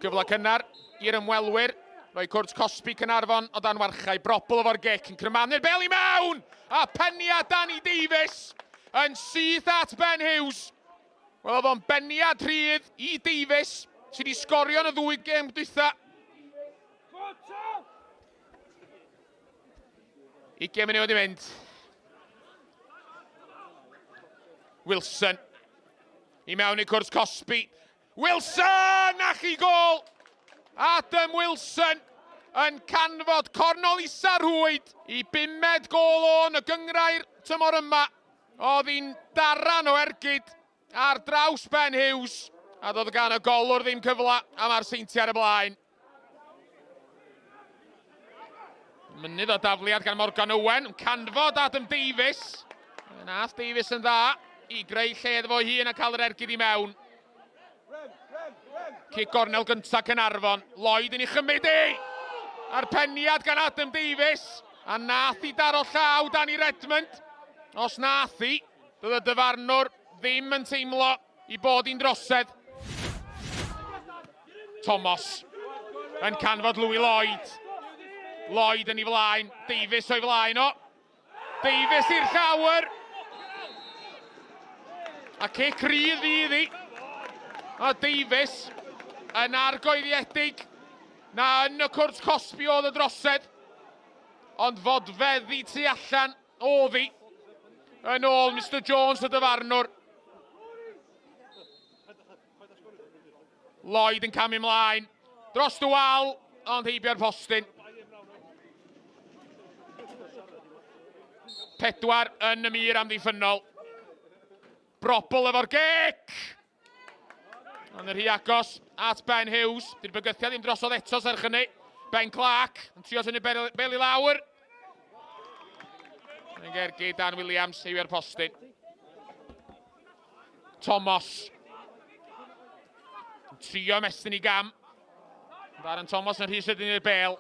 Gyfle cynnar i'r ymwelwyr. Rhoi cwrt cosbi Caernarfon o dan warchau. Brobl efo'r gic yn crymanu'r bel i mewn! A peniad Danny Davies yn syth at Ben Hughes. Wel, oedd o'n beniad rhydd i Davies, sydd wedi sgorio yn y ddwy gêm dwytha. 20 munud wedi mynd. Wilson i mewn i cwrs cosbi. Wilson! Ach i gol! Adam Wilson yn canfod cornol isa'r rhwyd i bumed gol o'n y gyngrair tymor yma. Oedd hi'n daran o ergyd ar draws Ben Hughes a doedd gan y golwr ddim cyfle a mae'r Seintiau ar y blaen. Mynydd o dafliad gan Morgan Owen, yn canfod Adam Davies. Nath Davies yn dda i greu lle iddo fo hun a cael yr ergyd i mewn. Cic gornel gyntaf Caernarfon. Lloyd yn ei chymryd i! A'r peniad gan Adam Davies. A nath i daro llaw Danny Redmond. Os nath i, doedd y dyfarnwr ddim yn teimlo i bod hi'n drosedd. Thomas yn canfod Louis Lloyd. Lloyd yn ei flaen, Davies o'i flaen o. Davies i'r llawr. A cic rydd fydd hi. A Davies yn argoeddiedig na yn y cwrt cosbi oedd y drosedd. Ond fodfeddi tu allan oedd hi. Yn ôl Mr Jones y dyfarnwr. Lloyd yn camu mlaen. Dros y wal, ond heibio'r postyn. Pedwar yn y mur amddiffynnol. Brobl efo'r gec! Ond yn rhy agos at Ben Hughes. Di'r bygythiad ddim drosodd eto serch hynny. Ben Clark yn trio tynnu bel i lawr. Yn gergi Dan Williams, heibio'r postyn. Thomas. Yn trio ymestyn i gam. Darren Thomas yn rhy sydyn i'r bel.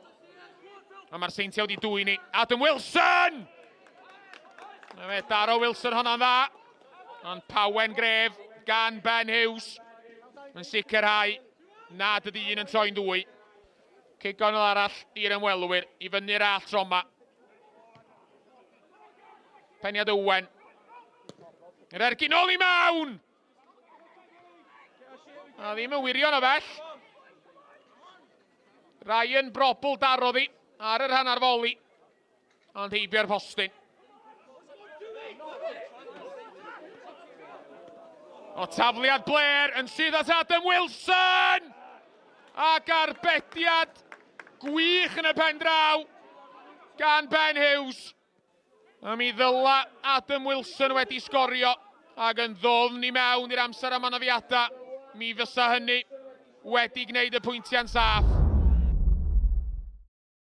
A mae'r Seintiau wedi dwy'n ni. Adam Wilson! Na fe, daro Wilson honna'n dda. Ond pawen gref gan Ben Hughes yn sicrhau nad ydy un yn troi'n ddwy. Cic gornel arall i'r ymwelwyr i fyny'r all tro yma. Peniad Owen. Yr ergyn ôl i mewn! A ddim yn wirion o bell. Ryan Brobl darodd hi ar yr hanner foli. Ond heibio'r postyn. O tafliad Blair yn sydd at Adam Wilson! Ac arbediad gwych yn y pen draw gan Ben Hughes. A mi ddyla Adam Wilson wedi sgorio ac yn ddofn i mewn i'r amser am anafiadau. Mi fysa hynny wedi gwneud y pwyntiau'n saff.